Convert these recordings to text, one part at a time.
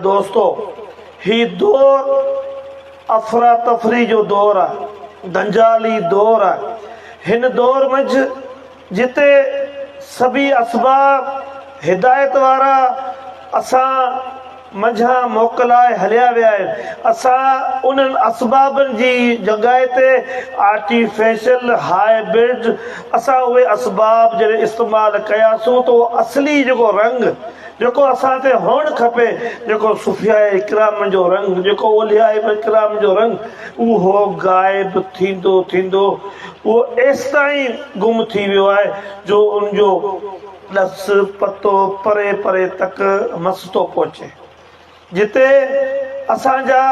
دوستو! هي دور افراتفري جو دور آهي، دنجالي دور آهي. هن دور منجهه جتي سڀيئي اسباب هدايت وارا اسان منجهان موڪلائي هليا ويا آهن، اسان انهن اسبابن جي جڳهه تي آرٽيفيشل هائبرڊ اسان اهي اسباب جڏهن استعمال ڪياسون ته اهو اصلي جيڪو رنگ جيڪو اسان تي هئڻ کپي، جيڪو صوفياء ڪرام جو رنگ، جيڪو اولياء ڪرام جو رنگ، اهو غائب ٿيندو ٿيندو اهو ايستائين گم ٿي ويو آهي جو ان جو ڏس پتو پري پري تڪ مس ٿو پهچي. جتي اسان جا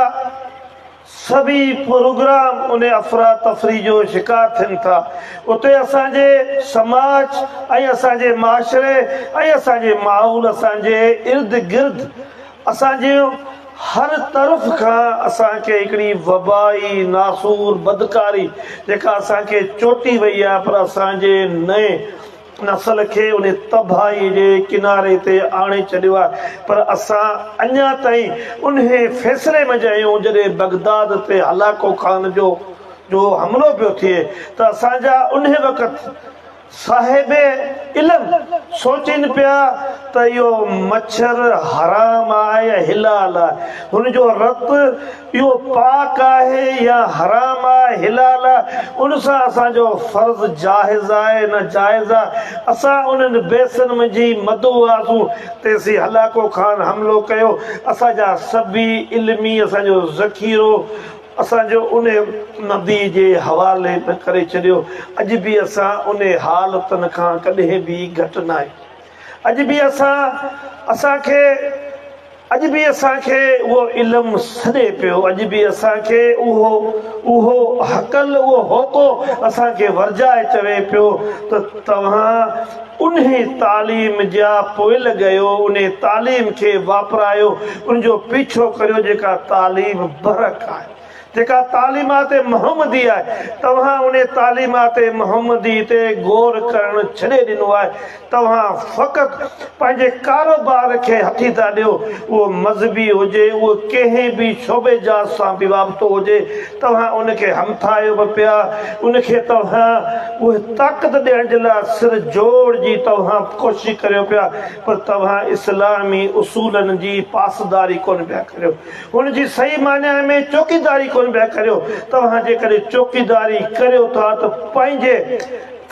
سڀئي پروگرام ان افراتفري جو شڪار ٿين ٿا، اتي اسان جي سماج ۽ اسان جي معاشري ۽ اسان جي ماحول، اسان جي ارد گرد، اسان جي هر طرف کان اسان کي هڪڙي وبائي ناسور بدڪاري جيڪا اسان کي چوٽي وئي آهي پر اسان جي نئين نسل کي ان تباهي جي ڪناري تي آڻي ڇڏيو آهي پر اسان اڃا تائين انهي فيصلي منجهه آهيون جڏهن بغداد تي هلاڪو خان جو جو حملو پيو ٿئي ته اسان جا انهي وقت صاحب علم سوچين پيا ته اهو مڇر حرام آهي يا حلال آهي هن جو رت اهو پاڪ آهي يا حرام آهي، حلال آهي، ان سان اسان جو فرض جائز آهي نه جائز آهي، اسان انهن بحثن منجهه ئي مدعو هئاسون، تيسين هلاڪو خان حملو ڪيو، اسان جا سڀيئي علمي اسان جو ذخيرو اسان جو انهي ندي جي حوالي ۾ ڪري ڇڏيو، اڄ به اسان انهي حالتن کان ڪڏهن به گهٽ ناهيون، اڄ به اسان اسان کي. اڄ به اسان کي اهو علم سڏي پيو، اڄ به اسان کي اهو اهو هڪل، اهو هوڪو اسان کي ورجائي چوي پيو ته توهان انهي تعليم جا پوئلڳ آهيو، انهي تعليم کي واپرايو، ان جو پيڇو ڪريو جيڪا تعليم برحق آهي. جيڪا تعليمات محمدي آهي، توهان انهي تعليمات محمدي تي غور ڪرڻ ڇڏي ڏنو آهي، توهان فقط پنهنجي ڪاروبار کي هٿي ٿا ڏيو، اهو مذهبي هجي، اهو ڪنهن به شعبي جات سان به وابستو هجي، توهان ان کي همٿايو به پيا، ان کي توهان اهي طاقت ڏيڻ جي لاء سر جوڙ جي توهان ڪوشش ڪريو پيا، پر توهان اسلامي اصولن جي پاسداري ڪونه پيا ڪريو. ان جي صحيح معنيٰ ۾ چوڪيداري ڪونه پيا ڪريو. توهان جيڪڏهن چوڪيداري ڪريو ٿا ته پنهنجي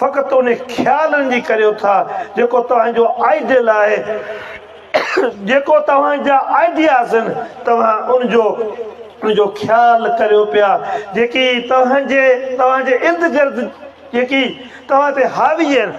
فقط ان خيالن جي ڪريو ٿا جيڪو توهان جو آئيڊيل آهي، جيڪو توهان جا آئيڊياز آهن، توهان ان جو ان جو خيال ڪريو پيا، جيڪي توهان جي توهان جي ارد گرد جيڪي توهان تي حاوي آهن.